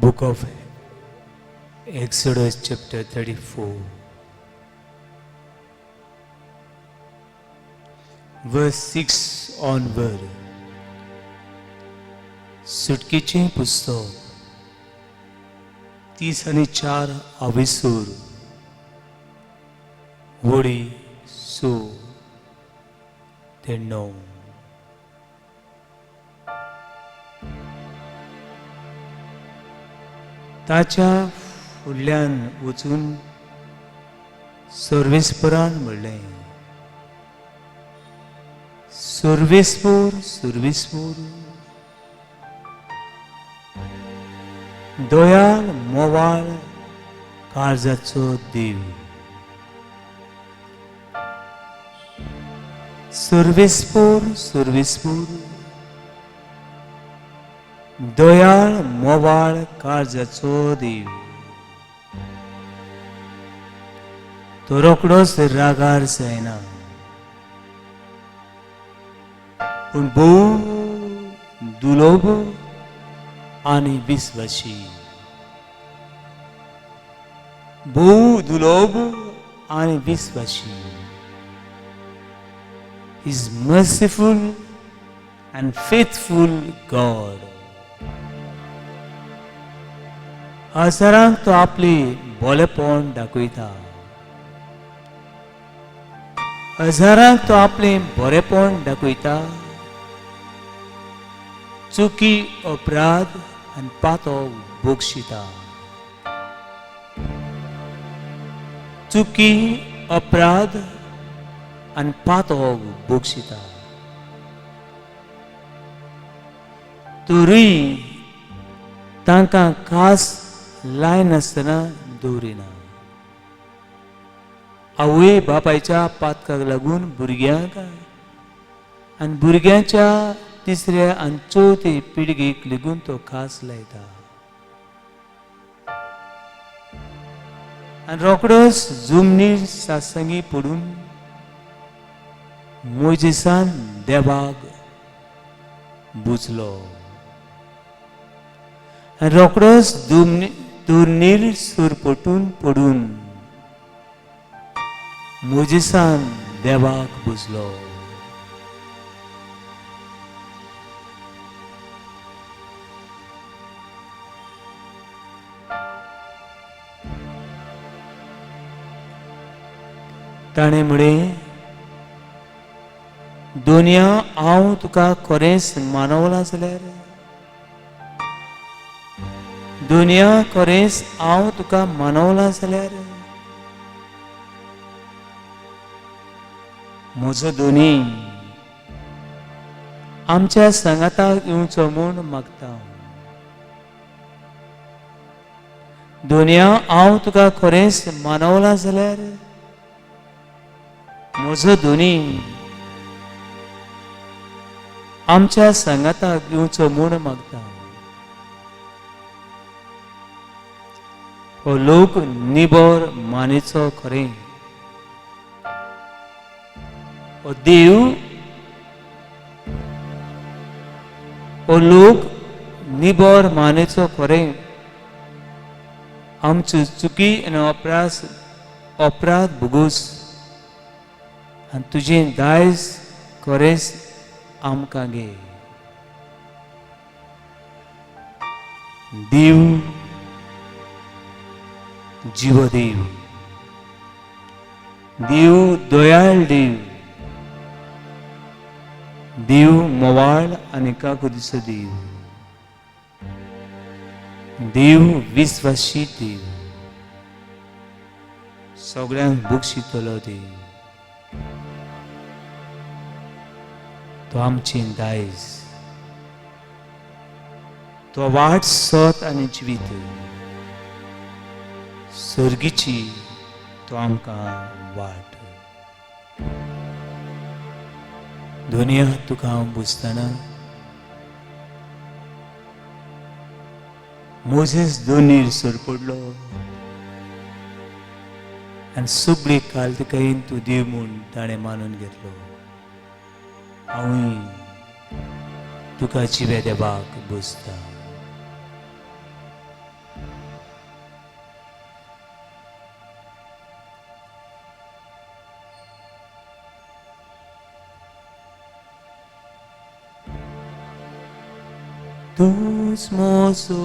Book of Exodus chapter 34 verse 6 onward. सुटकेचें पुस्तक 34 आविसूर वडी 6 ते 9. ताच्या फुडल्यान वचून सर्वेस्परान म्हणलें, सर्वेस्पोर सर्वेस्पोर, दयाळ मोवाळ काळजाचो देव, सर्वेस्पोर सर्वेस्पोर, दयाळ मोवाळ काळजाचो देव. तो रोकडोच रागार जायना, पूण भोव दुलोब आनी विस्वाशी, भोव दुलोब आनी विस्वाशी. Is merciful and faithful God. हजारांक तो आपली बोलेपण दाखयता, हजारांक तो आपलें बरेपण दाखयता. चुकी अपराध आनी पातो बक्षिता, चुकी अपराध आनी पातो बक्षिता. तरूय तांकां खास लायनासतना दवरिना. आवय बापायच्या पातकाक लागून भुरग्यांक आनी भुरग्यांच्या तिसऱ्या आनी चवथे पिळगेक लेगून तो खास लायता. आनी रोकडोच जुमनीर सासंगी पडून मोजेसान देवाक बुजलो. आनी रोकडोच दुर्नीर सुरपटून पडून मोजेसान देवाक बुजलो. ताणें म्हळें, दोनया हांव तुका खरेंच मानवला जाल्यार, दुनिया खरेंच हांव तुका मानवला जाल्यार, म्हजो दोनी आमच्या सांगाताक येवचो म्हूण मागता. दुनिया हांव तुका खरेंच मानवला जाल्यार, म्हजो दोनी आमच्या सांगाताक येवचो म्हूण मागता. हो लोक निबर मानेचो खरें, हो देव, हो लोक निबर मानेचो खरें, आमच्यो चुकी आनी अपराध भोगोस आनी तुजें दायज खरेंच आमकां घे. देव जीवदेव, देव दयाळ देव, देव मोवाळ आनी काकुदिचो देव, देव विस्वाशी देव, सगळ्यांक बक्षितलो देव, तो आमची दायज, तो वाट सत आनी जिवीत, सर्गीची तो आमकां वाट. दुनिया तुका हांव बुजतना मोजेस दोनीर सर पडलो आनी सगळी कालतिकायेन तूं देव म्हूण ताणें मानून घेतलो. हांवूय तुका जिव्या देवाक बसता. तूंच म्हजो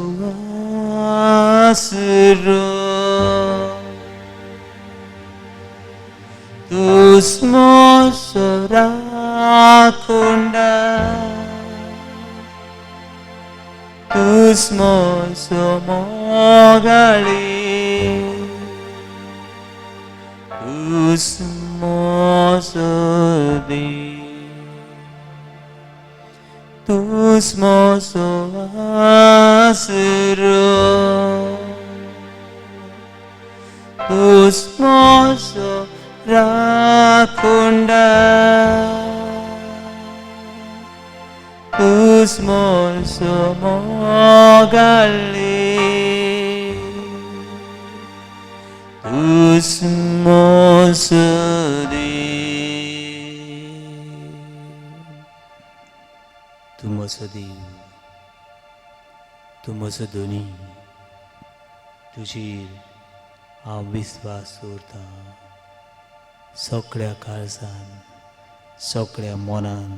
आसरो, तूंच म्हजो राखणदार, तूंच म्हजो मोगाळी, तूंच म्हजो देव, तूंच म्हजो आसरो, तूंच म्हजो राखणदार, तूंच म्हजो मोगाळी, तूंच म्हजो देव. तूं म्हजो देव, तूं म्हजो धनी, तुजेर हांव विस्वास दवरतां सगळ्या काळजान, सगळ्या मनान,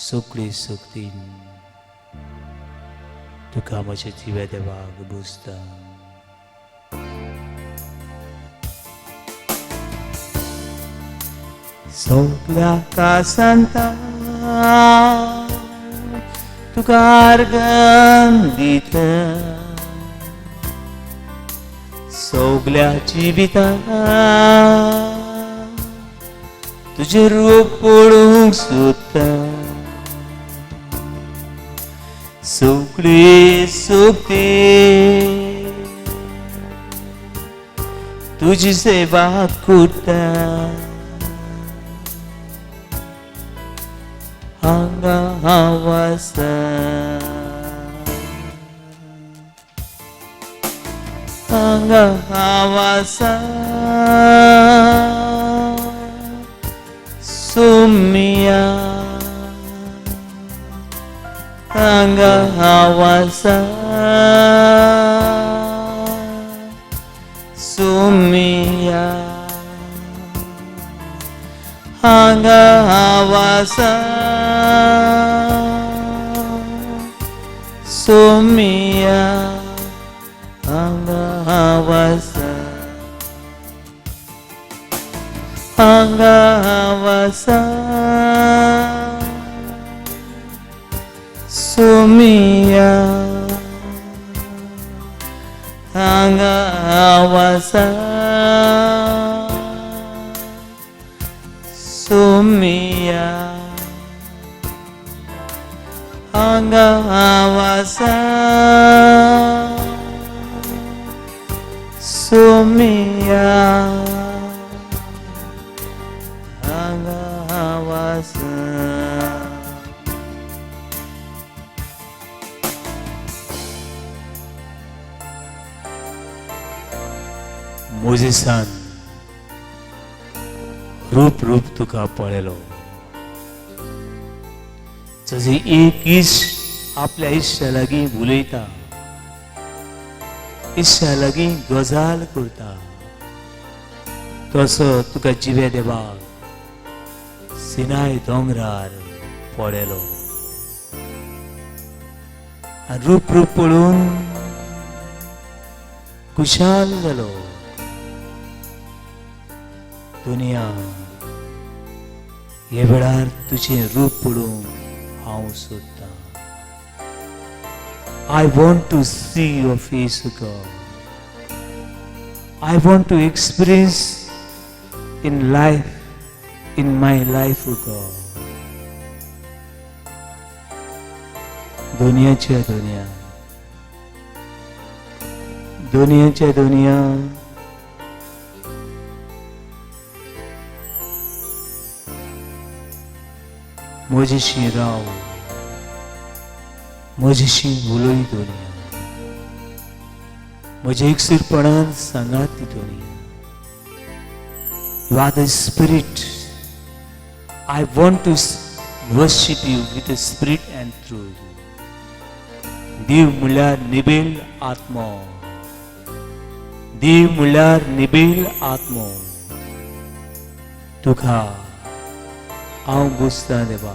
सगळी शक्तीन. तुका म्हज्या जिव्या देवाक पुजता. सगल्या कासांता तुका आर्गां दिता, सगल्या जिवितांत तुजें रूप पळोवंक सोदता, सगळी शक्ती तुजी सेवा करता. हांगा हांव आसा, हांगा हांव आसा, सोम्या, हांगा हांव आसा, सोम्या, हांगा हांव आसा, सोम्या, हांगा हांव आसा, हांगा हांव आसा, सोम्या, हांगा हांव आसा, सोम्या, हांगा हांव आसा, सोम्या, हांगा हांव आसा. मोजेसान रूप रूप तुका पळयलो, जशें एक इश्ट आपल्या इश्टा लागीं उलयता, इश्टा लागीं गजाल करता, तसो तुका जिव्या देवाक सिनाय दोंगरार पळयलो आनी रूप रूप पळोवन खुशाल जालो. दुनिया, हे वेळार तुजें रूप पळोवंक हांव सोदतां. I want to see your face, God. I want to experience in life, in my life, God. दुनियाच्या दुनिया, दुनियाच्या दुनिया, म्हजेशी राव, म्हजेशी उलय दुनिया, म्हज्या एकसूरपणान सांगात ती दुनिया. You are the spirit. I want to worship you with the spirit and truth. देव म्हणल्यार निबेल आत्मो, देव म्हणल्यार निबेल आत्मो. तुका हांव पुजतां देवा.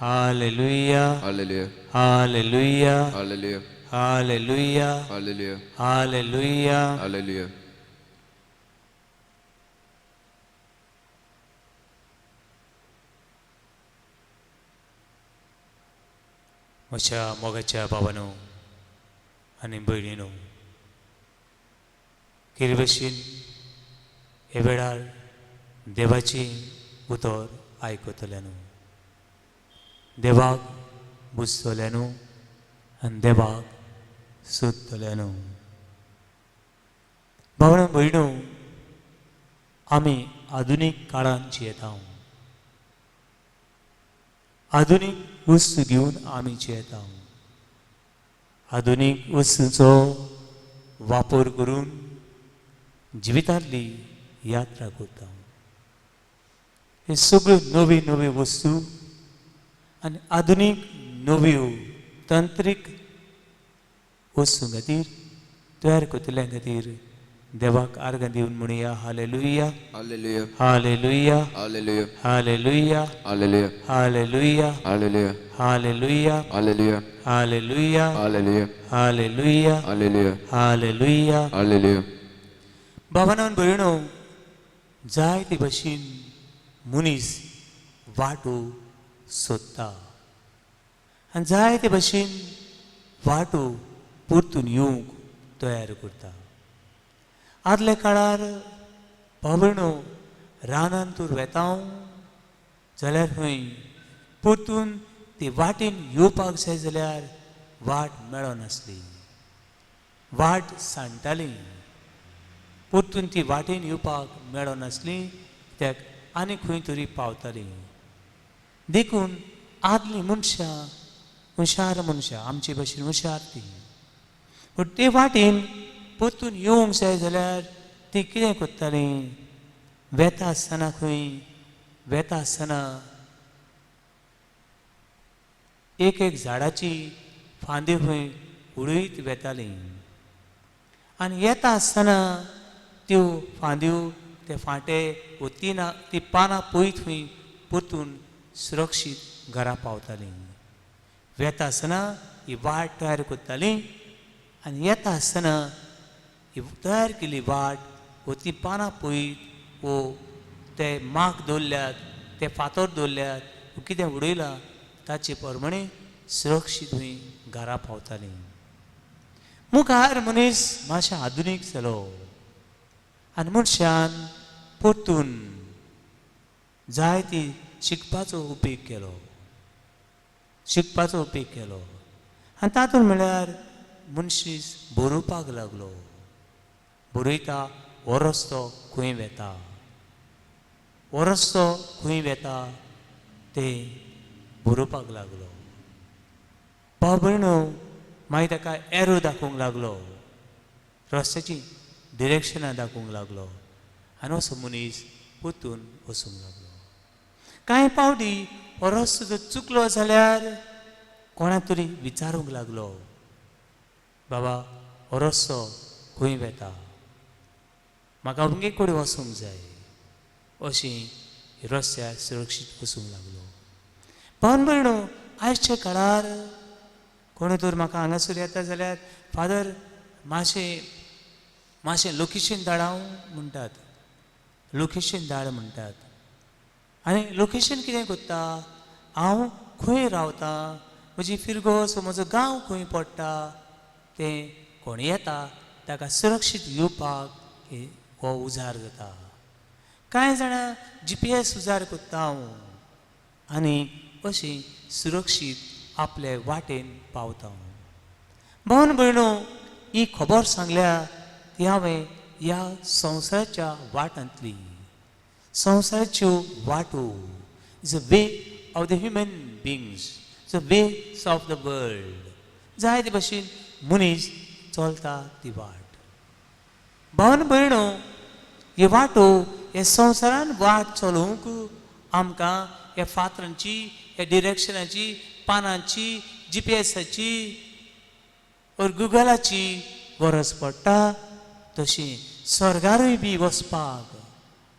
Hallelujah. Hallelujah. Hallelujah. Hallelujah. Hallelujah. Hallelujah. Hallelujah. Hallelujah. म्हज्या मोगाच्या बाबानो आनी भयणीनो, केरी भशेन हे वेळार देवाचें उतर आयकतले न्हू, देवाक बुजतले न्हू आनी देवाक सोदतले न्हू. भावना भयणो, आमी आधुनीक काळान जियेता. आधुनीक वस्तू घेवन आमी जियेता. आधुनीक वस्तूंचो वापर करून जिवितांतली यात्रा करता. हे सगळ्यो नव्यो नव्यो वस्तू आनी आधुनीक नव्यो तंत्रीक वस्तूं खातीर तयार करतल्या खातीर देवाक आर्गां दिवन म्हणया hallelujah. Hallelujah. Hallelujah. Hallelujah. Hallelujah. Hallelujah. Hallelujah. Hallelujah. Hallelujah. Hallelujah. Hallelujah. Hallelujah. Hallelujah. Hallelujah. Hallelujah. Hallelujah. भावनान भयणो, जायते भशेन मनीस वाटो सोदता आनी जायते भशेन वाटो परतून येवंक तयार करता. आदल्या काळार भावणो रानान तूं वेता जाल्यार खंय परतून ती वाटेन येवपाक जाय जाल्यार वाट मेळनासली, वाट सांडटाली. परतून ती वाटेन येवपाक मेळनासली, कित्याक आनी खंय तरी पावताली. देखून आदलीं मनशां हुशार मनशां, आमचे भशेन हुशार ती, पूण ते वाटेन परतून येवंक जाय जाल्यार ती कितें करतालीं, वेता आसतना खंय वेता आसतना एक एक झाडाची फांदी खंय उडयत वेतालीं आनी येता आसतना त्यो फांद्यो ते फांटे वो तिना ती पानां पळयत खंय परतून सुरक्षीत घरा पावतालीं. वेता आसतना ही वाट तयार करतालीं आनी येता आसतना ही तयार केली वाट वो ती पानां पळयत वो ते माग दवरल्यात, ते फातर दवरल्यात वो कितें उडयलां ताचे प्रमाणे सुरक्षीत खंय घरा पावतालीं. मुखार मनीस मातशें आधुनीक जालो आनी मनशान परतून जायती शिकपाचो उपेग केलो, शिकपाचो उपेग केलो आनी तातूंत म्हळ्यार मनशीस बरोवपाक लागलो. बरयता हो रस्तो खंय वेता, हो रस्तो खंय वेता ते बरोवपाक लागलो. भाव भयणो, मागीर ताका एरो दाखोवंक लागलो, रस्त्याची डिरेक्शनां दाखोवंक लागलो आनी असो मनीस परतून वचूंक लागलो. कांय पावटी हो रस्तो जर चुकलो जाल्यार कोणा तरी विचारूंक लागलो, बाबा हो रस्तो खंय वेता, म्हाका अमके कडेन वचूंक जाय, अशी रस्त्यार सुरक्षीत वचूंक लागलो. भावन भयणो, आयच्या काळार कोणूय तर म्हाका हांगासर येता जाल्यार फादर मातशें मातशें लोकेशन धाड म्हणटात, लोकेशन धाड म्हणटात. आनी लोकेशन कितें करता, हांव खंय रावतां, म्हजी फिरगोस म्हजो गांव खंय पडटा तें कोण येता ताका सुरक्षीत येवपाक हो उजार जाता. कांय जाणां GPS उजार करता हांव आनी अशी सुरक्षीत आपले वाटेन पावता. भावन भयणो, ही खबर सांगल्या ती हांवें ह्या संवसाराच्या वाटांतली. संवसाराच्यो वाटो is a way of the human beings, is a ways of the world. जायते भशेन मनीस चलता ती वाट. भावन भयणो, ही वाटो हे संवसारान वाट चलोवंक आमकां ह्या फातरांची, ह्या डिरेक्शनाची, पानांची, GPSाची ओर गुगलाची गरज पडटा. तशी स्वर्गारूय बी वचपाक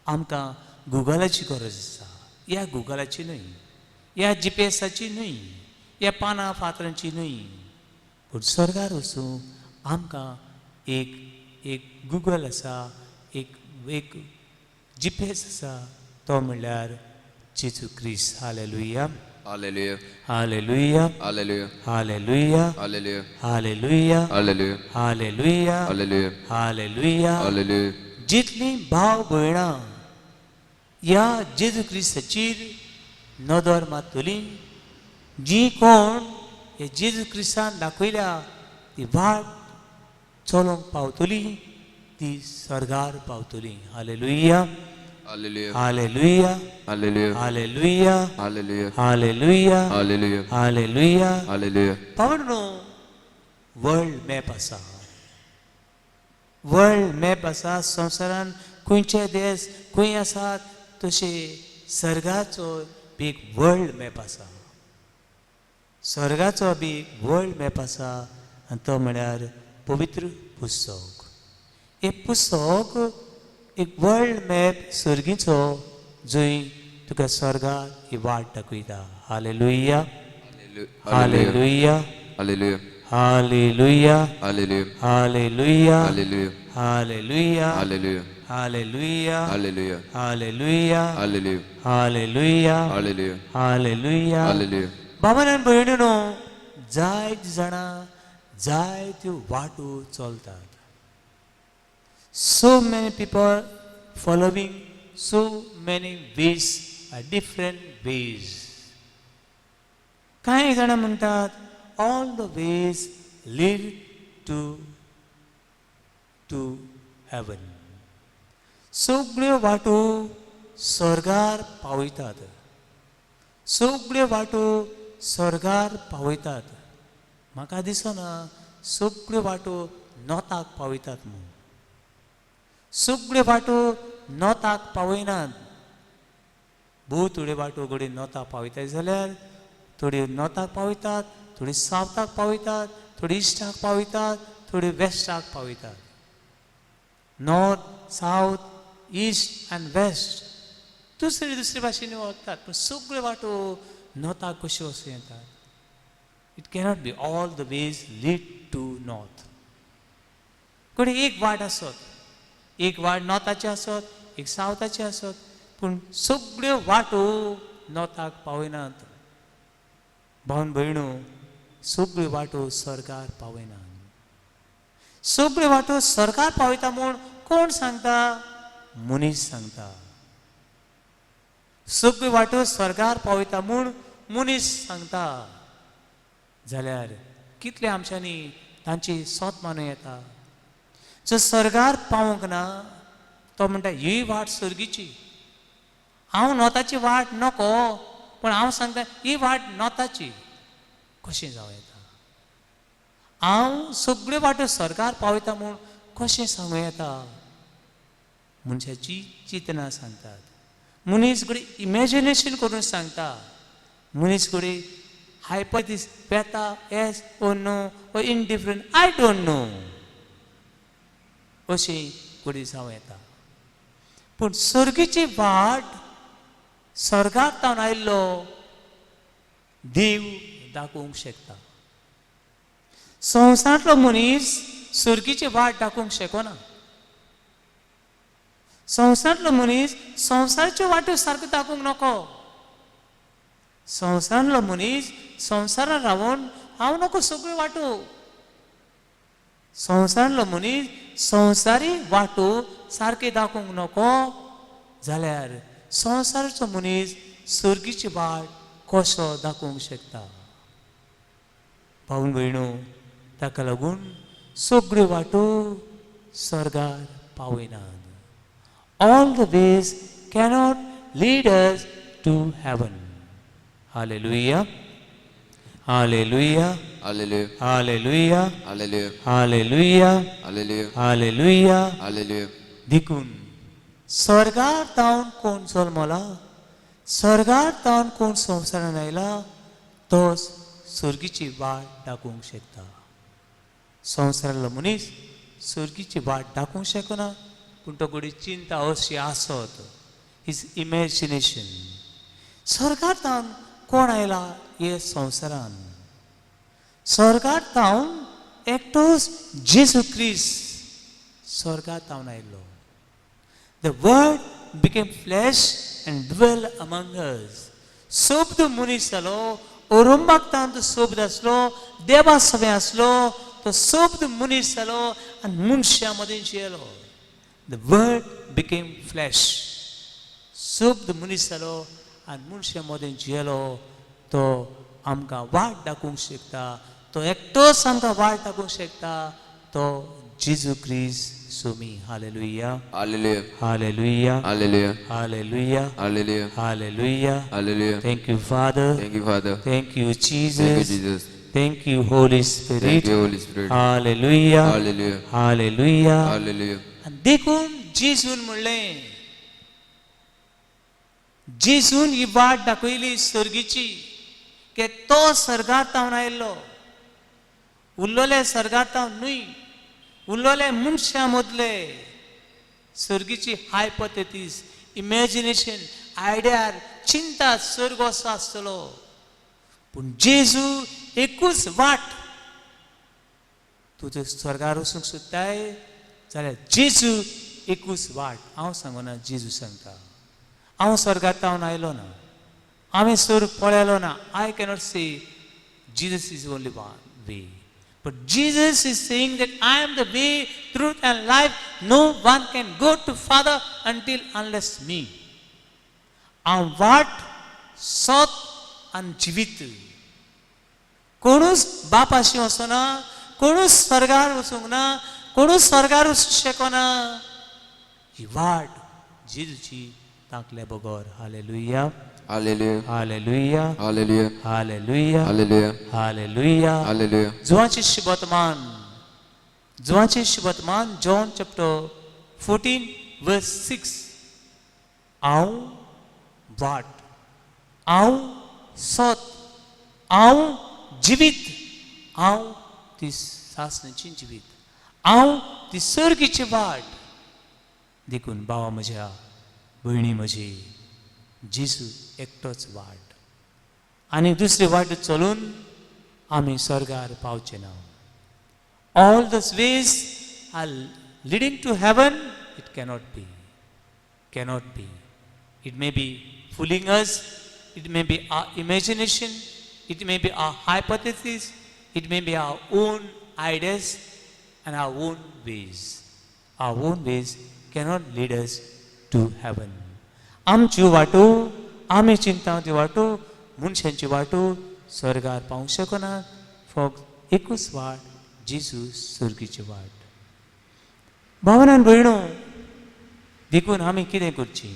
आमकां गुगलाची गरज आसा. ह्या गुगलाची न्हय, ह्या जीपीएसाची न्हय, ह्या पानां फातरांची न्हय, पूण स्वर्गार वचूंक आमकां एक एक गुगल आसा, एक एक जीपीएस आसा, तो म्हणल्यार जेजू क्रिस्त. Hallelujah. Hallelujah. Hallelujah. Hallelujah. Hallelujah. Hallelujah. Hallelujah. Hallelujah. Hallelujah. Hallelujah. Hallelujah. Hallelujah. जितलीं भाव भयणां ह्या जेजू क्रिस्ताचेर नदर मारतली, जी कोण हे जेजू क्रिस्तान दाखयल्या ती वाट चलोवंक पावतली, ती स्वर्गार पावतली. Hallelujah. Hallelujah. Hallelujah. Hallelujah. Hallelujah. Hallelujah. Hallelujah. Hallelujah. Hallelujah. Hallelujah. पावण वर्ल्ड मॅप आसा, वर्ल्ड मॅप आसा. संवसारान खंयचे देश खंय आसात तशें सर्गाचो बी एक वर्ल्ड मॅप आसा, स्वर्गाचो बी वर्ल्ड मॅप आसा आनी तो म्हळ्यार पवित्र पुस्तक. हें पुस्तक एक वर्ल्ड मॅप सर्गीचो, जंय तुका स्वर्गार ही वाट दाखयता. Hallelujah. Hallelujah. Hallelujah. Hallelujah. Hallelujah. Hallelujah. Hallelujah. Hallelujah. Hallelujah. Hallelujah. Hallelujah. Hallelujah. Hallelujah. Hallelujah. Hallelujah. Hallelujah. Hallelujah. Hallelujah. बाबान भयणीनो, जायत जाणां जायत्यो वाटो चलतात. So many people following so many ways, different ways. कांय जाणां म्हणटात all the ways lead to heaven. सगळ्यो वाटो स्वर्गार पावयतात, सगळ्यो वाटो स्वर्गार पावयतात. म्हाका दिसना सगळ्यो वाटो नॉर्थाक पावयतात म्हूण. सगळ्यो वाटो नॉर्थाक पावयनात. भोव थोड्यो वाटो घडये नॉर्थाक पावयतात जाल्यार थोड्यो नॉर्थाक पावयतात, थोडी सावथाक पावयतात, थोडी इस्टाक पावयतात, थोडी वेस्टाक पावयतात. North, south, east आनी वेस्ट दुसरे दुसरे भाशेन वतात, पूण सगळ्यो वाटो नॉर्थाक कश्यो वचूं येतात? It cannot be all the ways lead to north. घडये एक वाट आसत, एक वाट नॉर्थाची आसत, एक सावथाची आसत, पूण सगळ्यो वाटो नॉर्थाक पावयनात. भावन भयणो, सगळ्यो वाटो स्वर्गार पावयनात. सगळ्यो वाटो स्वर्गार पावयता म्हूण कोण सांगता? मनीस सांगता. सगळ्यो वाटो स्वर्गार पावयता म्हूण मनीस सांगता जाल्यार कितले आमच्यांनी तांची सोत मानूं येता? जो स्वर्गार पावूंक ना तो म्हणटा ही वाट सर्गीची, हांव नॉर्थाची वाट नको, पूण हांव सांगता ही वाट नॉर्थाची. कशें जावं येता? हांव सगळ्यो वाटो स्वर्गार पावयता म्हूण कशें सांगूं येता? मनशाची चिंतनां सांगतात. मनीस घडये इमेजिनेशन करून सांगता. मनीस घडये हायपोथीस पेता, yes or no or indifferent, I don't know, अशें घडये जावं येता. पूण सर्गीची वाट स्वर्गाक तावन आयिल्लो देव दाखोवंक शकता. संवसारांतलो मनीस सर्गीची वाट दाखोवंक शकना. संवसारांतलो मनीस संवसाराच्यो वाट्यो सारक्यो दाखोवंक नको. संवसारांतलो मनीस संवसारांत रावन हांव नको सगळ्यो वाटो. संवसारांतलो मनीस संवसारी वाटो सारके दाखोवंक नको जाल्यार संवसाराचो मनीस सर्गीची वाट कसो दाखोवंक शकता? भावन भयणो, ताका लागून सगळ्यो वाटो स्वर्गार पावयनात. All the ways cannot lead us to heaven. Hallelujah. Hallelujah. Hallelujah. Hallelujah. Hallelujah. Hallelujah. Hallelujah. Hallelujah. Hallelujah. देखून स्वर्गार तावन कोण जल्मला, स्वर्गार तावन कोण संवसारान आयला, तो सर्गीची वाट दाखोवंक शकता. संवसारांतलो मनीस सर्गीची वाट दाखोवंक शकना, पूण तो घडये चिंता अशी आसत, his imagination. स्वर्गार तावन कोण आयला हे संवसारान? स्वर्गार थावन एकटोच जेजू क्रिस्त स्वर्गार थावन आयलो. The Word became flesh and dwell among us. शब्द मनीस जालो. ओरंबाक तो शब्द आसलो, देवा सवें आसलो. तो शब्द मनीस जालो आनी मनशां मदीं जियेलो. The Word became flesh. शब्द मनीस जालो आनी मनशां मदीं जियेलो. तो आमकां वाट दाखोवंक शकता. तो एकटोच आमकां वाट दाखोवंक शकता, तो जेजू क्रिस्त Somi. Hallelujah. Hallelujah. Hallelujah. Hallelujah. Hallelujah. Hallelujah. Hallelujah. Hallelujah. Thank you, Father. Thank you, Father. Thank you, Thank you, Jesus. Jesus. Thank you, Holy Thank Spirit. you, Holy Spirit. Hallelujah. Hallelujah. Hallelujah. Hallelujah. आनी देखून जेजून म्हणलें, जेजून ही वाट दाखयली सर्गीची, की तो सर्गात तावन आयिल्लो. उरलोले सर्गात तावन न्हय, उरलोले मनशां मदले. सर्गीची हायपोथेसीस, इमॅजिनेशन, आयडियार चिंता सर्ग असो आसतलो. पूण जेजू एकूच वाट. तूं जर स्वर्गार वचूंक सोदताय जाल्यार जेजू एकूच वाट. हांव सांगना, जेजू सांगता. हांव स्वर्गार तावन आयलो ना, हांवें स्वर्ग पळयलो ना. I cannot say Jesus is only one way. But Jesus is saying that I am the way, truth and life. No one can go to Father until unless me. हांव वाट, सत आनी जिवीत. कोणूच बापाशी वचना, कोणूच स्वर्गार वचूंक ना, कोणूच स्वर्गार वचूंक शकना ही वाट जेजूची ताकले बगर. Hallelujah. Hallelujah. Hallelujah. Hallelujah. Hallelujah. Hallelujah. Hallelujah. Hallelujah. जुवांचे शुभवर्तमान, जुवांचे शुभवर्तमान, John chapter 14 verse 6. हांव वाट, हांव सत, हांव जिवीत. हांव ती सासणाची जिवीत, हांव ती सर्गीची वाट. देखून भावा म्हज्या, भयणी म्हजी, जेजू एकटोच वाट आनी दुसरी वाट चलून आमी स्वर्गार पावचे ना. All those ways are leading to heaven? It cannot be, cannot be. It may be fooling us, it may be our imagination, it may be our hypothesis, it may be our own ideas and our own ways. Our own ways cannot lead us to heaven. आमच्यो वाटो, आमी चिंता त्यो वाटो, मनशांच्यो वाटो स्वर्गार पावूंक शकना. फक्त एकूच वाट, जेजू सर्गीची वाट. भावनान भयणो, देखून आमी कितें करचें?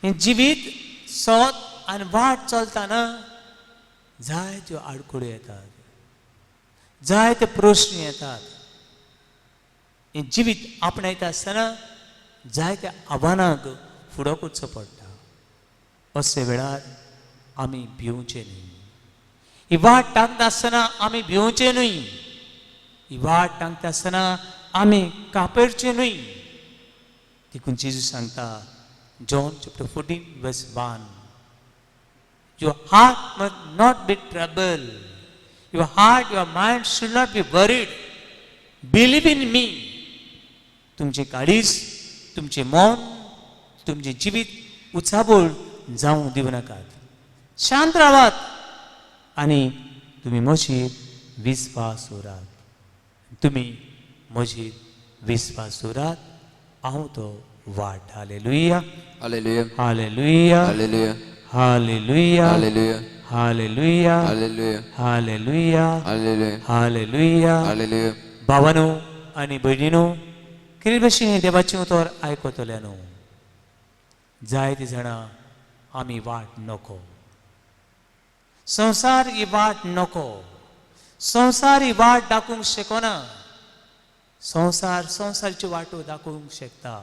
हें जिवीत, सत आनी वाट चलतना जायत्यो आडखळ्यो येतात, जायते प्रश्न येतात. हें जिवीत आपणायता आसतना जायत्या आव्हानांक फुडो करचो पडटा. अशे वेळार आमी भिवचे न्हय. ही वाट टांकता आसतना आमी भिवचे न्हय. ही वाट टांकता आसतना आमी कापेरचे न्हय. देखून जेजू सांगता, John chapter 14 verse 1, "Your heart must not be troubled. Your heart, your mind should not be worried. Believe in me." तुमचें काळीज, तुमचें मन, तुमचें जिवीत उचाबोळ जावंक दिवं नाकात. शांत रावात आनी तुमी म्हजेर विस्वास दवरात. तुमी म्हजेर विस्वास दवरात. हांव तो वाट. Hallelujah. Hallelujah. Hallelujah. Hallelujah. Hallelujah. Hallelujah. Hallelujah. Hallelujah. Hallelujah. Hallelujah. Hallelujah. Hallelujah. भावानो आनी भयणीनो, कितें भशेन हें देवाचें उतर आयकतले न्हू. जायते जाणां आमी वाट नको, संवसार ही वाट नको, संवसार ही वाट दाखोवंक शकना. संवसार संवसाराच्यो वाटो दाखोवंक शकता,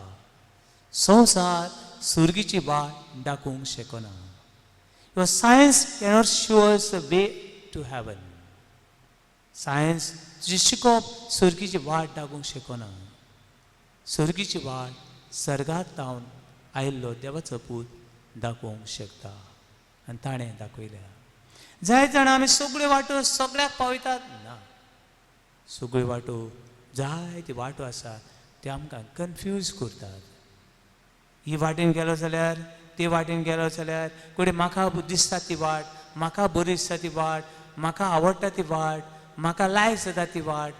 संवसार सुर्गीची वाट दाखोवंक शकना. Your science cannot show us the way to heaven. Science, तुजें शिकोवप सर्गीची वाट दाखोवंक शकना. सर्गीची वाट सर्गात तावन आयिल्लो देवाचो पूत दाखोवंक शकता. आनी ताणें दाखयल्या. जाय जाणां आमी सगळ्यो वाटो सगळ्याक पावयतात ना, सगळ्यो वाटो जायत्यो वाटो आसा त्यो आमकां कन्फ्यूज करतात. ही वाटेन गेलो जाल्यार ते वाटेन गेलो जाल्यार कोणी म्हाका दिसता ती वाट, म्हाका बरी दिसता ती वाट, म्हाका आवडटा ती वाट, म्हाका लायक जाता ती वाट,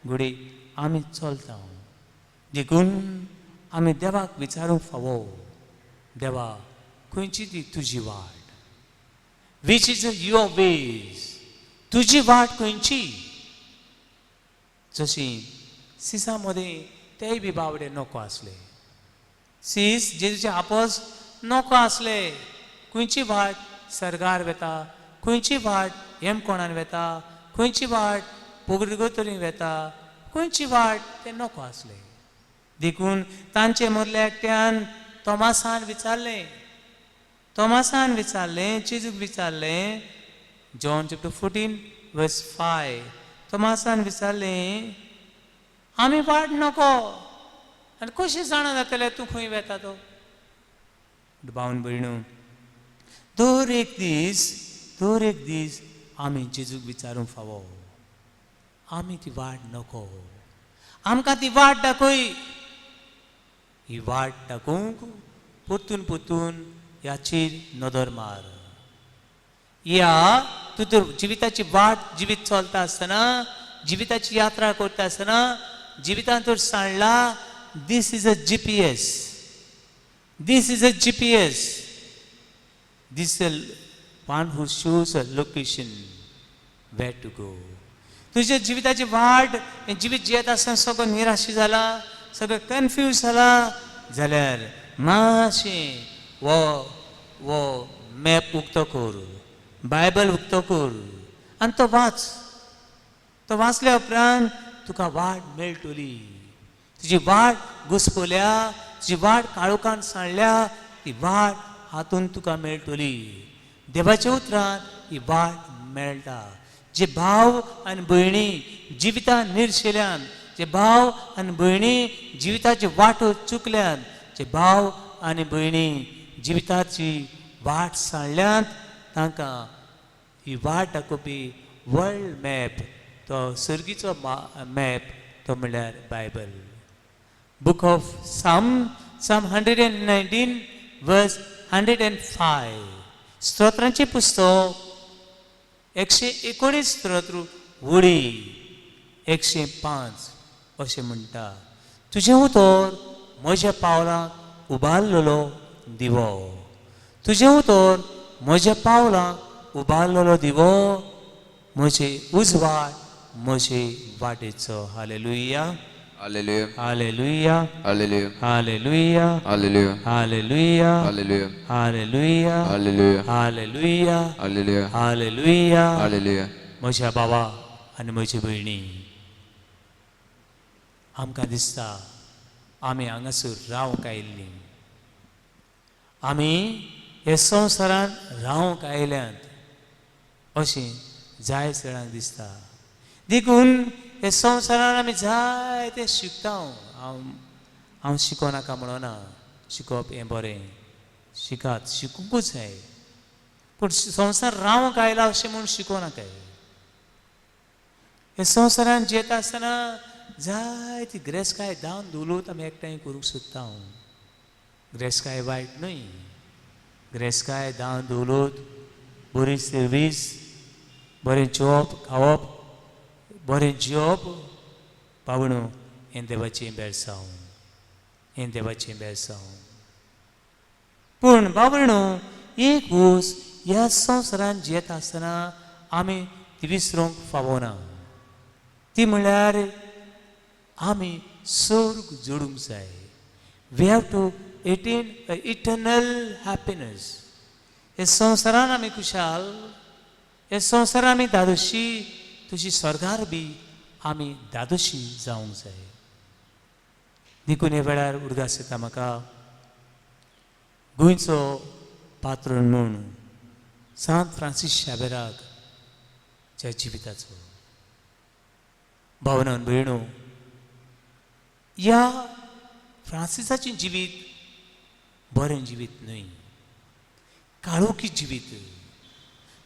घडये आमी चलता. देखून आमी देवाक विचारूंक फावो, देवा खंयची ती तुजी वाट, which is your ways, तुजी वाट खंयची. जशी सिसा मदें तेय बी बावडे नको आसले, सीस जेजूचे आपस नको आसले, खंयची वाट सर्गार वेता, खंयची वाट हेमकोणान वेता, खंयची वाट पुर्तुगेज वेता, खंयची वाट ते नको आसले. देखून तांचे मदल्या एकट्यान तोमासान विचारलें, तोमासान विचारलें, जेजूक विचारलें, John chapter 14 verse 5, तोमासान विचारलें आमी वाट नको आनी कशें जाणा जातलें तूं खंय वेता तो. भावन भयणू, दर एक दीस, दर एक दीस आमी जेजूक विचारूंक फावो, आमी ती वाट नको, आमकां ती वाट दाखय. ही वाट दाखोवंक परतून परतून ह्याचेर नदर मार. या तूं तर जिविताची वाट जिवीत चलता आसतना, जिविताची यात्रा करता आसतना, जिवितांत तर सांडला, this is a GPS, this is a GPS, this a one who shows a location where to go. तुज्या जिविताची वाट, हें जिवीत जियेता आसतना सगळो निराशी जाला, सगळो कन्फ्यूज जाला जाल्यार मातशें वो वो मॅप उक्तो कर, बायबल उक्तो कर आनी तो वाच. तो वाचल्या उपरांत तुका वाट मेळटली. तुजी वाट घुसपल्या, तुजी वाट काळोखान सांडल्या, ती वाट हातून तुका मेळटली. देवाच्या उतरान ही वाट मेळटा. जे भाव आनी भयणी जिवितान निर्शेल्यान, जे भाव आनी भयणी जिविताची वाटो चुकल्यान, जे भाव आनी भयणी जिविताची वाट सांडल्यात, तांकां ही वाट दाखोवपी वर्ल्ड मॅप, तो सर्गीचो मॅप, तो म्हणल्यार Bible. Book of Psalm, Psalm 119 verse 105, स्तोत्रांचें पुस्तक 119 स्तोत्र वळी 105 अशें म्हणटा, तुजें उतर म्हज्या पावलांक उबारलेलो दिवो, तुजें उतर म्हज्या पावलांक उबारलेलो दिवो, म्हजे उजवाड म्हजे वाटेचो. Hallelujah, hallelujah, hallelujah, hallelujah, hallelujah, hallelujah, hallelujah, hallelujah, hallelujah, hallelujah, hallelujah, hallelujah, hallelujah. Hallelujah. म्हज्या बाबा आनी म्हजी भयणी, आमकां दिसता आमी हांगासर रावंक आयिल्लीं, आमी हे संवसारांत रावंक आयल्यात अशें जाय जाणांक दिसता. देखून हे संवसारान आमी जायते शिकता. हांव हांव शिको नाका म्हणना, शिकप हें बरें, शिकात, शिकूंकूच जाय, पूण संवसार रावंक आयला अशें म्हूण शिको नाकाय. हे संवसारान जियेता आसतना जायती गिरेस्तकाय दान दवलत आमी एकठांय करूंक सोदता. गिरेस्तकाय वायट न्हय, गिरेस्तकाय दान दवलत, बरी सर्वीस, बरें जेवप खावप, बरें जिवप, पावणो हें देवाचें बेळसांव, हें देवाचें बेळसांव. पूण बाबणो एक वोस ह्या संवसारान जियेता आसतना आमी ती विसरूंक फावना. ती म्हणल्यार आमी स्वर्ग जोडूंक जाय. We have to attain a eternal happiness. हे संवसारान आमी खुशाल, हे संवसारान आमी धादोशी, तशी स्वर्गार बी आमी धादोशी जावंक जाय. देखून हे वेळार उडगास येता म्हाका गोंयचो पात्रोन म्हूण सांत फ्रांसीस शाबेराक ज्या जिविताचो. भावनान भयणो, ह्या फ्रांसिसाचें जिवीत बरें जिवीत न्हय, काळोखी जिवीत.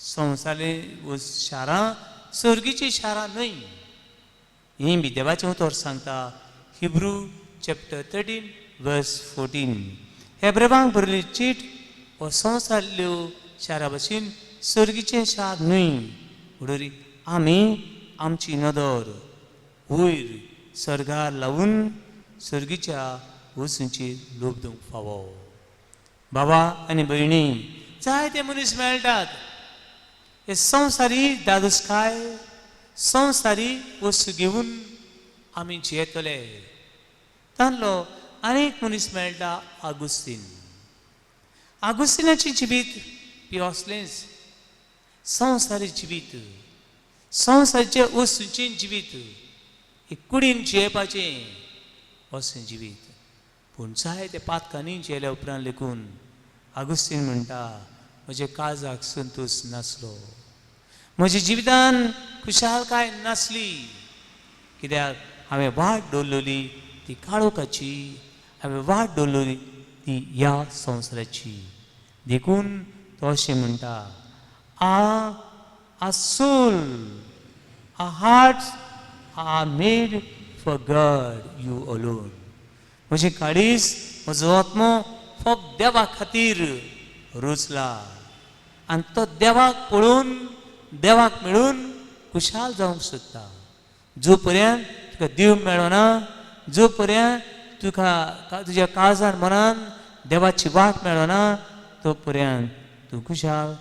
संवसारी शारां सर्गीचीं शारां न्हय. हीं बी देवाचें उतर सांगता. हिब्रू चॅप्टर 13 वर्स 14. हेब्रेवांक बरयल्ली चीट हो संवसारल्यो शारा भशेन सर्गीचें शार न्हय. म्हणटरी आमी आमची नदर वयर सर्गार लावन सर्गीच्या वस्तूंचेर लोभ दिवंक फावो. बाबा आनी भयणी, जायते मनीस मेळटात हे संवसारी धादोसकाय, संवसारी वस्तू घेवन आमी जियेतले. तांतलो आनीक मनीस मेळटा आगुस्तीन. आगुस्तिनाचें जिवीत बी असलेंच संवसारी जिवीत, संवसाराच्या वस्तूंचें जिवीत, एक कुडीन जियेवपाचें असलें जिवीत. पूण जायते पातकांनी जियेल्या उपरांत लेखून आगुस्तीन म्हणटा, म्हज्या काळजाक संतोश नासलो, म्हज्या जिवितान खुशालकाय नासली, कित्याक हांवें वाट दवरलेली ती काळोखाची, हांवें वाट दवरलेली ती ह्या संवसाराची. देखून तो अशें म्हणटा, our soul, our hearts are made for God you alone. म्हजें काळीज, म्हजो आत्मो फक्त देवा खातीर रुचला आनी तो देवाक पळोवन, देवाक मेळून खुशाल जावंक सोदता. जो पर्यंत तुका देव मेळना, जो पर्यंत तुका तुज्या काळजान मनान देवाची वाट मेळना, तो पर्यंत तूं खुशाल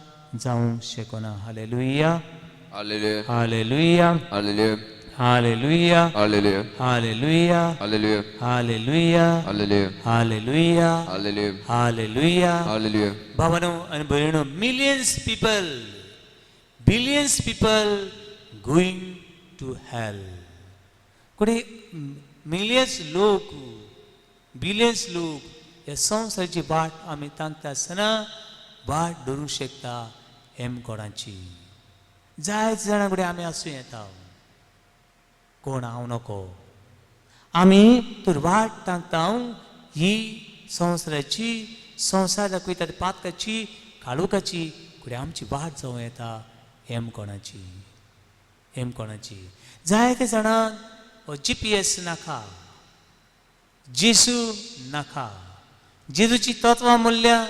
जावंक शकना. Hallelujah. Hallelujah. Hallelujah. Hallelujah. Hallelujah. Hallelujah. Hallelujah. Hallelujah. Hallelujah. Hallelujah. Hallelujah. Hallelujah. Hallelujah. Hallelujah. भावानो आनी भयणो, millions people, billions people going to hell. कुठे मिलियन्स लोक, बिलियन्स लोक ह्या संवसाराची वाट आमी तांकता आसतना वाट धरूंक शकता हेम कोणाची. जायते जाणां कडेन आमी आसूं येता, कोण हांव नको. आमी तर वाट तांकता ही संवसाराची, संवसार दाखयता पातकाची, काळोखाची, फुडें आमची वाट जावं येता हेम कोणाची, हेम कोणाची. जायते जाणांक हो जीपीएस नाका, जेजू नाका, जेजूची तत्वां मुल्यां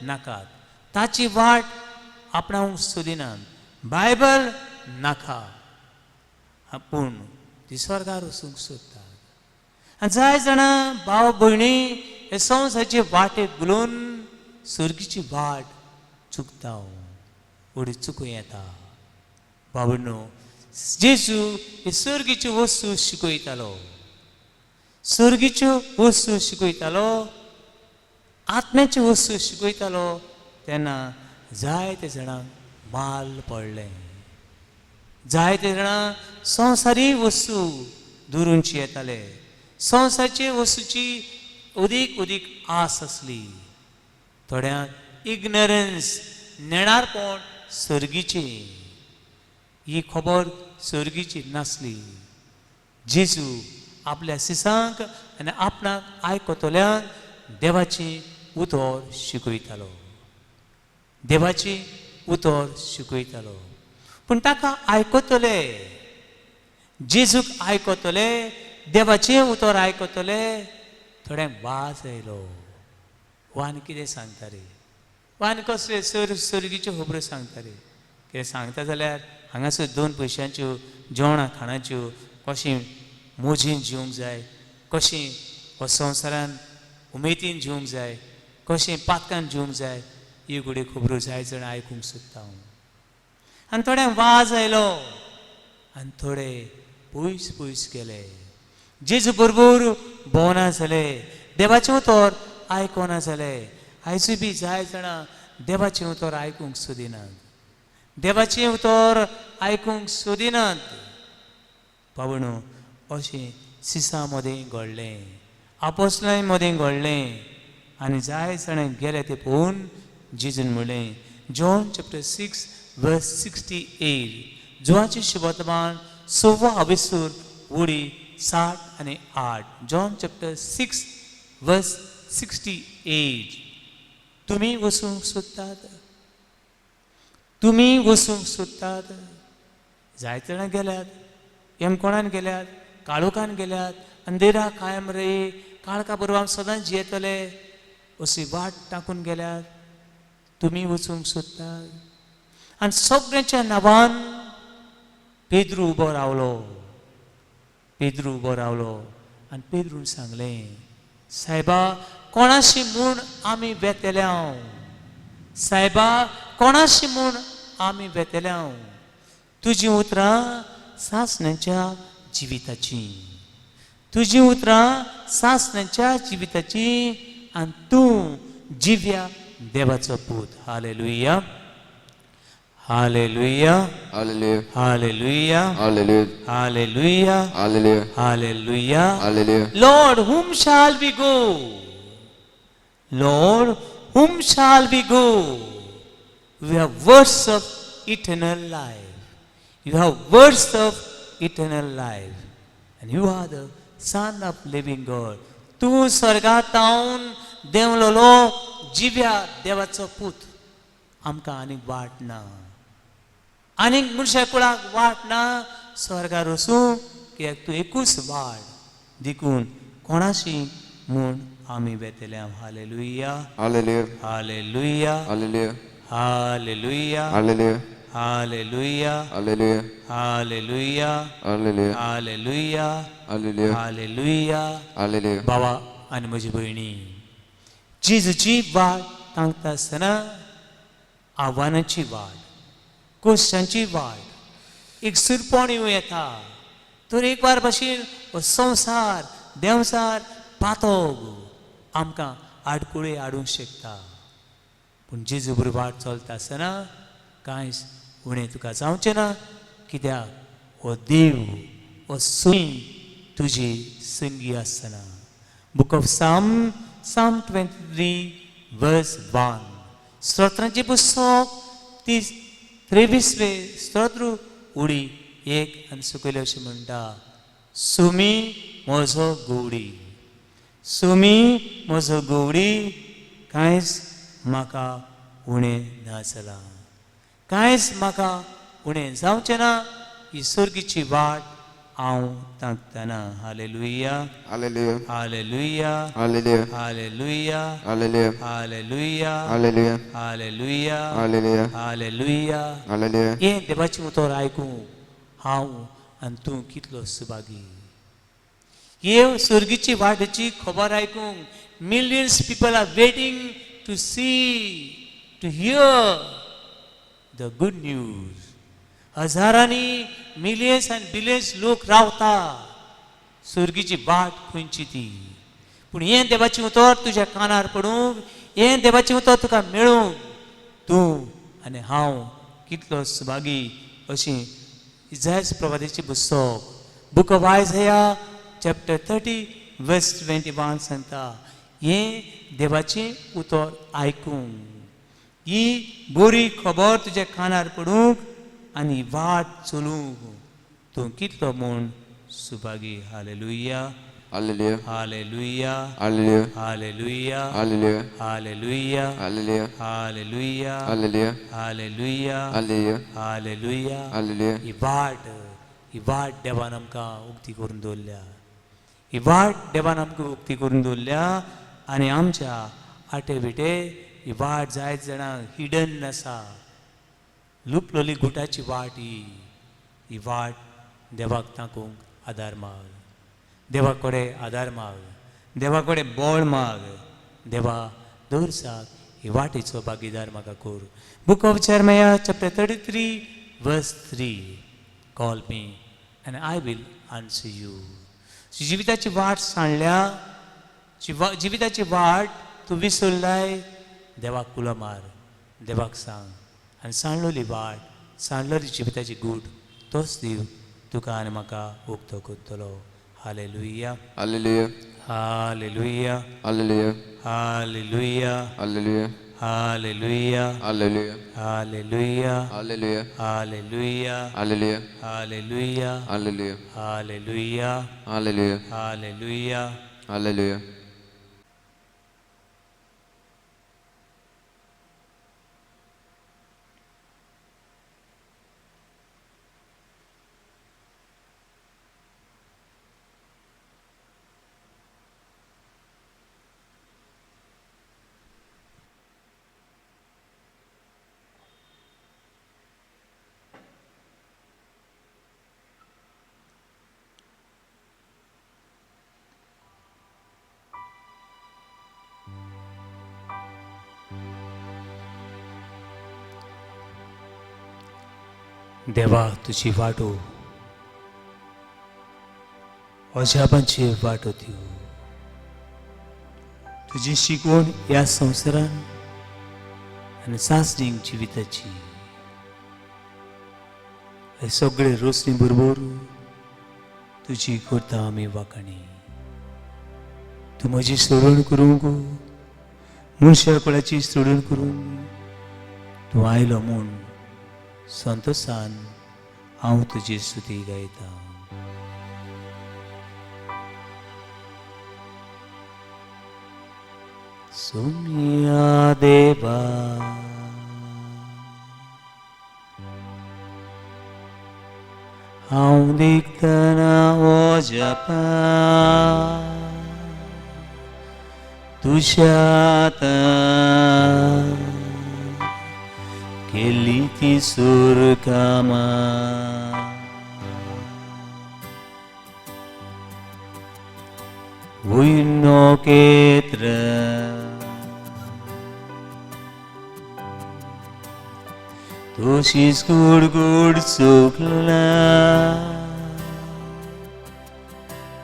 नाकात, ताची वाट आपणावंक सोदिनात, बायबल नाका, पूण ती स्वर्गार वचूंक सोदतात. आनी जाय जाणां भाव भयणी हे संवसाराचे वाटेक गुलोवन सर्गीची वाट चुकता, वडी चुकूं येता. बाबडनो, जेजू हे सर्गीच्यो वस्तू शिकयतालो, सर्गीच्यो वस्तू शिकयतालो, आत्म्याच्यो वस्तू शिकयतालो. तेन्ना जायते जाणांक माल पडलें, जायते जाणां संवसारी वस्तू दुरूंची येताले, संवसाराचे वस्तूची अदीक अदीक आस आसली. थोड्यांक इग्नरन्स, नेणारपण सर्गीचें, ही खबर सर्गीची नासली. जेजू आपल्या सिसांक आनी आपणाक आयकतल्यांक देवाचें उतर शिकयतालो, देवाचें उतर शिकयतालो. पूण ताका आयकतले, जेजूक आयकतले, देवाचें उतर आयकतले, थोड्यांक वाज आयलो. वान कितें सांगता रे, वान कसले सर्गीच्यो खबरो सांगता रे, कितें सांगता जाल्यार हांगासर 2 पयशांच्यो जेवणां खाणाच्यो कशें मोजीन जिवंक जाय, कशें हो संवसारान उमेदीन जिवंक जाय, कशें पातकान जिवंक जाय, ही घडये खबरो जाय जाण आयकूंक सोदता हांव. आनी थोड्यांक वाज आयलो आनी थोडे पयस पयस गेले, जेजू बरोबर भोंवना जाले, देवाचें उतर आयकना जाले. आयजूय बी जाय जाणां देवाचें उतर आयकूंक सोदिनात, देवाचें उतर आयकूंक सोदिनात. बाबणो, अशें सिसा मदें घडलें, आपोसलां मदें घडलें. आनी जाय जाणां गेले ते पळोवन जेजून म्हणलें, जॉन चॅप्टर 6 वर्स 68, जुवाचें शुभवर्तमान 6 अविसूर उडी 60 आनी 8, जॉन चॅप्टर 6 वर्स 68. तुमी वचूंक सोदतात, तुमी वचूंक सोदतात? जायते जाणां गेल्यात, यमकोणान गेल्यात, काळोखान गेल्यात, अंधेरा कायम रे, काळखा बरोबर आमी सदांच जियेतले अशी वाट टाकून गेल्यात. तुमी वचूंक सोदतात? आनी सगळ्यांच्या नांवान पेद्रू उबो रावलो. पेद्रू उबो रावलो आनी पेद्रून सांगलें, सायबा कोणाशी म्हूण आमी वेतले? सायबा कोणाशी म्हूण आमी वेतले? तुजीं उतरां सासण्याच्या जिविताचीं, तुजीं उतरां सासण्याच्या जिविताचीं, आनी तूं जिव्या देवाचो पूत. Hallelujah, hallelujah, hallelujah, hallelujah, hallelujah, hallelujah, hallelujah, hallelujah. Hallelujah. Lord, whom shall we go? Lord, whom shall we go? We have words of eternal life. You have words of eternal life. And you are the Son of living God. तूं स्वर्गातावन देंवलोलो जिव्या देवाचो पूत. आमकां आनीक वाट ना, आनीक मनशा कुळाक वाट ना स्वर्गार वचूं, कित्याक तूं एकूच वाट. देखून कोणाशी म्हूण आमी वेतले? Hallelujah, hallelujah, hallelujah, hallelujah, hallelujah, hallelujah, hallelujah, hallelujah, hallelujah, hallelujah, hallelujah, hallelujah, hallelujah. Hallelujah. बाबा आनी म्हजी भयणी, जेजूची वाट तांकता आसतना आव्हानाची वाट, कश्टांची वाट, एक सुरपण येवं येता, तर एक वार भाशेन हो संवसार देंवचार पातोग आमकां आडकुळे हाडूंक शकता. पूण जेजू बरोबर वाट चलता आसतना कांयच उणें तुका जावचें ना, कित्याक हो देव हो सुई तुजी संगी आसतना. Book of Psalm, Psalm 23 verse 1, स्तोत्रांचें पुस्तक 23वे स्तोत्र उडी 1 आनी सकयले अशें म्हणटा, सुमी म्हजो गवडी, सुमी म्हजो गवडी, कांयच म्हाका उणें ना जालां, कांयच म्हाका उणें जावचें ना, ही सर्गीची वाट हांव तांकतना. Hallelujah, hallelujah, hallelujah, hallelujah, hallelujah, hallelujah, hallelujah, hallelujah, hallelujah, hallelujah, hallelujah. Hallelujah. हें देवाचें उतर आयकूंक हांव आनी तूं कितलो सुभागी. हे सर्गीची वाटेची खबर आयकूंक millions people are waiting to see, to hear the good news. हजारांनी, मिलियन्स आनी बिलियन्स लोक रावता सर्गीची वाट खंयची ती. पूण हें देवाचें उतर तुज्या कानार पडूंक, हें देवाचें उतर तुका मेळूंक तूं आनी हांव कितलो सुभागी. अशें इजायस प्रवादाचें पुस्तक, book of Isaiah chapter 30 verse 21 सांगता, हें देवाचें उतर आयकूंक, ही बरी खबर तुज्या कानार पडूंक आनी वाट चलूंक तूं कितलो म्हूण Subhagi. Hallelujah, hallelujah, hallelujah, hallelujah, hallelujah, hallelujah, hallelujah, hallelujah, hallelujah, hallelujah, hallelujah, hallelujah, hallelujah. Hallelujah. ही वाट, ही वाट देवान आमकां उक्ती करून दवरल्या, ही वाट देवान आमकां उक्ती करून दवरल्या. आनी आमच्या आटे विटे ही वाट जायत जाणां हिडन आसा, लुपलोली गुटाची वाट ही. ही वाट देवाक ताकूंक आदार माग, देवा कडेन आदार माग, देवा कडेन बळ माग. देवा दवरसाक ही वाटेचो भागीदार म्हाका कर. Book of Jeremiah chapter 33 verse 3, call me and I will answer you. जिविताची वाट सांडल्या, जिविताची वाट तूं विसरलाय, देवाक कुलो मार, देवाक सांग, आनी सांडलोली वाट, सांडलोली जिविताची गूट तोच देव तुका आनी म्हाका उक्तो करतलो. Hallelujah, hallelujah, hallelujah, hallelujah, hallelujah, hallelujah, hallelujah, hallelujah, hallelujah, hallelujah, hallelujah, hallelujah, hallelujah, hallelujah, hallelujah, hallelujah, hallelujah. Hallelujah. देवा तुजी वाटो अजापांची वाटो त्यो. तुजी शिकवण ह्या संवसारान आनी सासणीक जिविताची हे सगळे रोसणी बरोबर तुजी करता आमी वाखाणी. तूं म्हजी सोडवण करूंक, मनशा कुळाची सोडवण करूंक तूं आयलो म्हूण संतोसान हांव तुजी स्तुती गायतां. सोम्या देवा हांव देखतना अजापां तुज्या हातान केल्ली ती सुरकामां. वयनो केत्र तशीच गुडगुड चुकला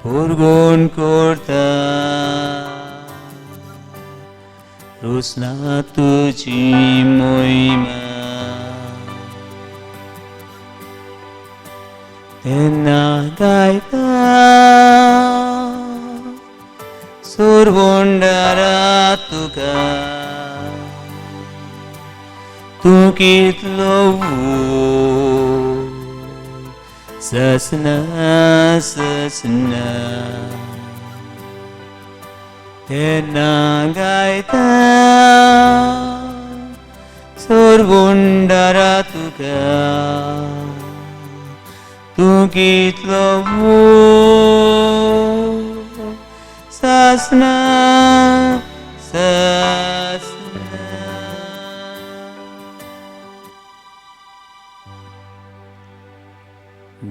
पुरगुण करता रोसना तुजी मोहिमा. तेन्ना गायता सुरवंडारा तुका तूं कितलो ससना ससना. तेन्ना गायता सुरवंडारा तुका तूं कितलो ससना ससना.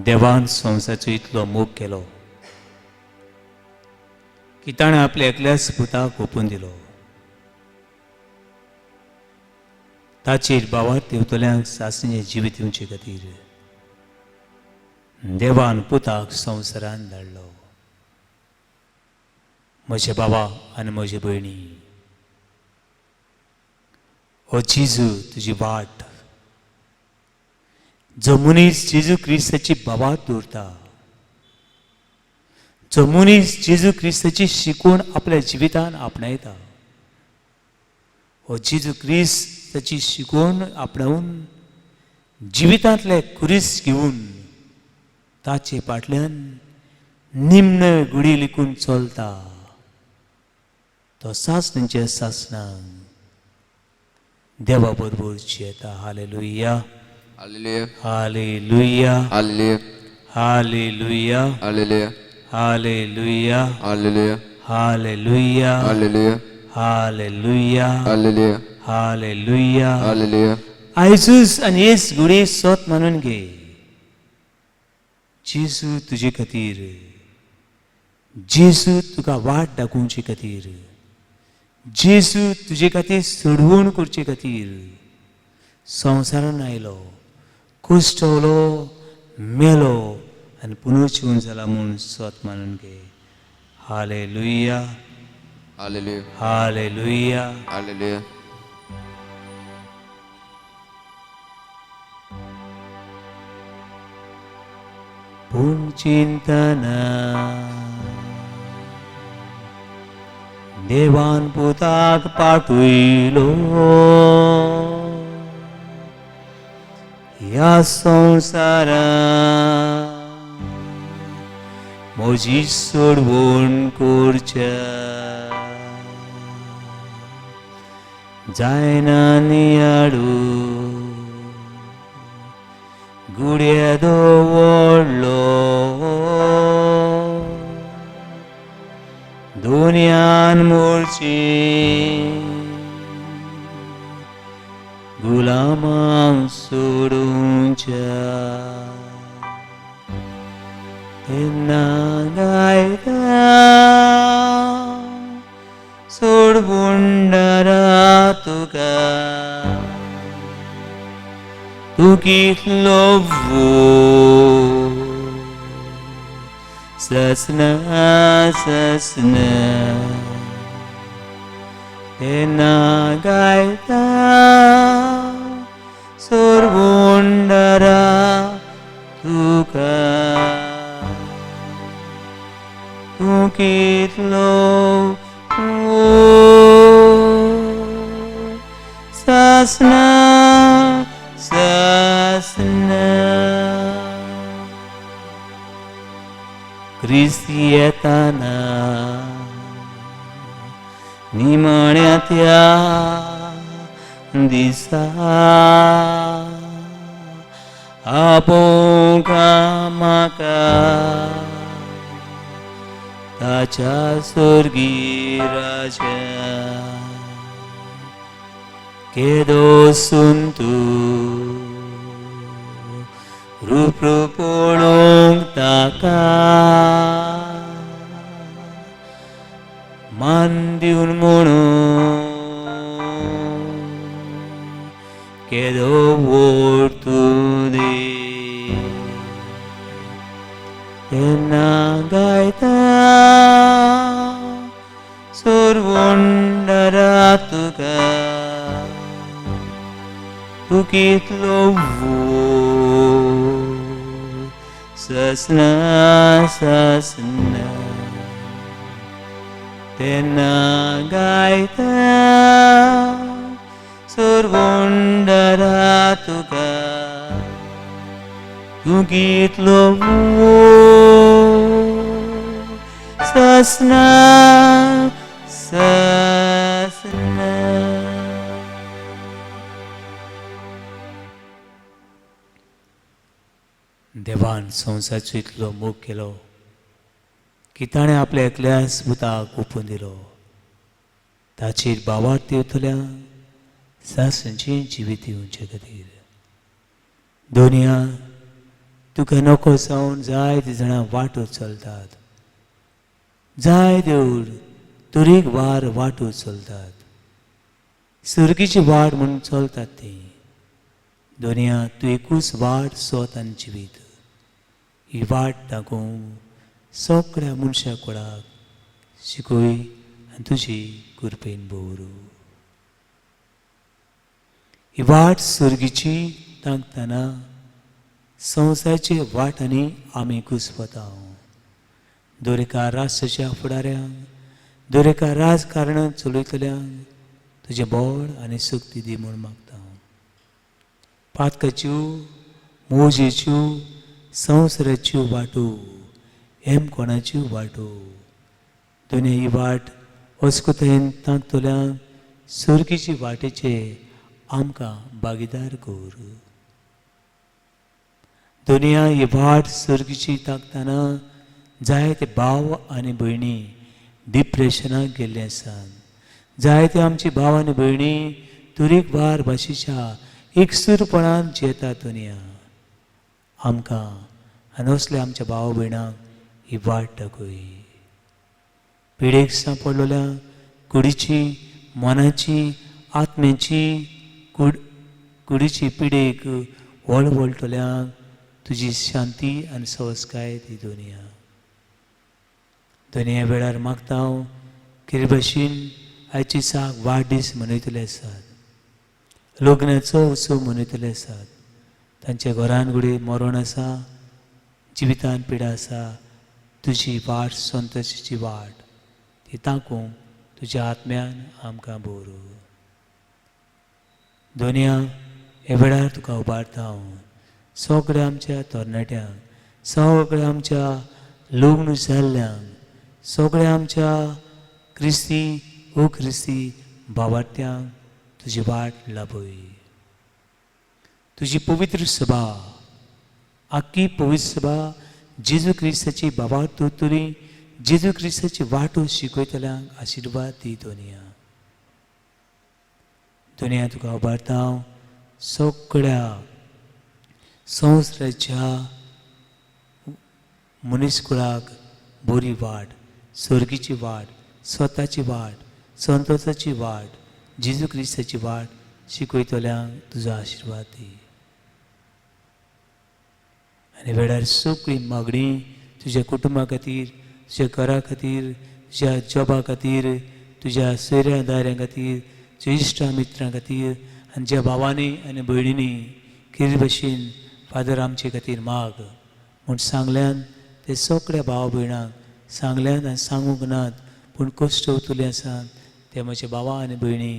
देवान संवसाराचो इतलो मोग केलो की ताणें आपल्या एकल्याच पुताक ओंपून दिलो. ताचेर भावार्थ देंवतल्यांक सासणें जिवीत दिवचे खातीर देवान पुताक संवसारान धाडलो. म्हजे बाबा आनी म्हजे भयणी, हो जेजू तुजी वाट. जो मनीस जेजू क्रिस्ताची भावार्थ दवरता, जो मनीस जेजू क्रिस्ताची शिकवण आपल्या जिवितान आपणायता, हो जेजू क्रिस्ताची शिकवण आपणावन जिवितांतले खुरीस घेवन ताचे फाटल्यान निम्न गुडी लिखून चलता, तो सासणीच्या सासणाक देवा बरोबर जियेता. Hallelujah. Hallelujah. Hallelujah. Hallelujah. Hallelujah. Hallelujah. Hallelujah. Hallelujah. Hallelujah. Hallelujah. Hallelujah. Hallelujah. Hallelujah. Hallelujah. आयजूच आनी हेच गुडी सोत मानून घे. जेजू तुजे खातीर, जेजू तुका वाट दाखोवचे खातीर, जेजू तुजे खातीर सोडवण करचे खातीर संवसारान आयलो, कुश्टवलो, मेलो आनी पुनर्जीवन जाला म्हूण सोत मानून घे. हालेलुया. Hallelujah. Hallelujah. Hallelujah. पूण चिंतना देवान पुताक पाठयलो ह्या संवसारांत म्हजी सोडवण करच्या जायना नियाडू गुड्या व्हडलो दुनियान मोडची गुलामांक सोडूच्या तेन्ना गायता सोडवणदारा तुका तूं कितलो व्हड ससना ससना तेन्ना गायता सोरवुंडरा तुका तूं कितलो व्हड सासना सासना. क्रिस्त येताना निमण्या त्या दिसा आपोवंका म्हाका ताच्या स्वर्गी राजा केदो सुंतू रूप पळोवंक ताका मान दिवन म्हणून केदो व्हड तूं देव तेन्ना गायता सोरवंडरा तुका तूं कितलो व्हड ससना ससना तेन्ना गायता सोरवंडरा तुका तूं कितलो व्हड ससना ससना. देवान संवसाराचो इतलो मोग केलो की ताणें आपल्या एकल्याच पुताक ओपून दिलो ताचेर भावार्थ येतल्यांक सासणचें जिवीत दिवचे खातीर. दोनया तुका नको जावन जायते जाणां वाटो चलतात, जायते तरेक वार वाटो चलतात, सर्गीची वाट म्हूण चलतात ती. दोनया तूं एकूच वाट सोत आनी जिवीत ही वाट दाखोवंक सगळ्या मनशा कुळाक शिकय आनी तुजी कृपेन दवरूं. ही वाट सर्गीची तांकतना संवसाराचे वाटांनी आमी घुसपता. दर एका राष्ट्राच्या फुडाऱ्यांक, दर एका राजकारण चलयतल्यांक तुजें बळ आनी शक्ती दी म्हूण मागता. पातकाच्यो, मोजेच्यो, संवसाराच्यो वाटो, हेमकोणाच्यो वाटो, दोनूय ही वाट अस्कुतायेन तांकतल्यांक सर्गीचे वाटेचे आमकां भागीदार कर. दुनिया ही वाट सर्गीची तांकतना जायते भाव आनी भयणी डिप्रेशनाक गेल्ले आसात. जायते आमची भाव आनी भयणी तरेकवार भाशेच्या एकसूरपणान जियेतात. दुनिया आमकां आनी असल्या आमच्या भाव भयणांक ही वाट दाखय. पिडेक सांपडलेल्या कुडीची, मनाची, आत्म्याची कुडीची पिडेक वळवळटल्यांक तुजी शांती आनी सवस्काय दी. दुनिया दुनिया वेळार मागता हांव कितें भशेन आयची साक वाडदीस मनयतले आसात, लग्नाचो उत्सव मनयतले आसात, तांच्या घरान घडये मरण आसा, जिवितान पिडा आसा, तुजी वाट संतोशाची वाट ती ताकूंक तुज्या आत्म्यान आमकां बरू. दोनया ह्या वेळार तुका उबारता हांव सगळ्या आमच्या तरणाट्यांक, सगळ्या आमच्या लग्न जाल्ल्यांक, सगळ्या आमच्या क्रिस्ती ओ क्रिस्ती भावार्थ्यांक तुजी वाट लाभय. तुजी पवित्र सभा, आख्खी पवित्र सभा जेजू क्रिस्ताची भावार्थ तरी जेजू क्रिस्ताची वाटो शिकयतल्यांक आशिर्वाद दी. दोनया दुनिया तुका उबारता हांव सगळ्या संवसाराच्या मनीसकुळाक बरी वाट, सर्गीची वाट, स्वताची वाट, संतोषाची वाट, जेजू क्रिस्ताची वाट शिकयतल्यांक तुजो आशिर्वाद दी. आनी वेळार सगळीं मागणी तुज्या कुटुंबा खातीर, तुज्या घरा खातीर, तुज्या जॉबा खातीर, तुज्या सोयऱ्या दायऱ्यां खातीर, तुज्या इश्टा मित्रां खातीर आनी ज्या भावांनी आनी भयणींनी कितें भशेन फादर आमचे खातीर माग म्हूण सांगल्यान ते सगळ्या भाव भयणांक सांगल्यान आनी सांगूंक नात पूण कश्ट उतुले आसात ते म्हज्या भावा आनी भयणी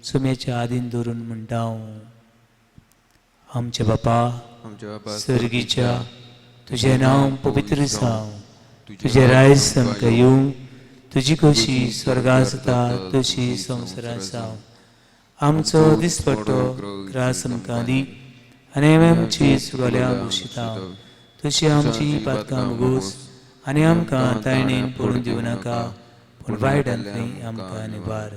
सुम्याच्या आदीन धरून म्हणटा हांव, आमच्या बापा आमच्या बापा सर्गीच्या, तुजें नांव पवित्र जावं, तुजें रायज आमकां येवं, तुजी खोशी स्वर्गा जाता तशी संवसारांत जावं. आमचो दिसपट्टो ग्रास आमकां दी आनी आमी आमची चुकल्या भुशिता तशी आमची पातकां मुगोस आनी आमकां तायणेन पडून दिवं नाका, पूण वायटांतली आमकां निवार.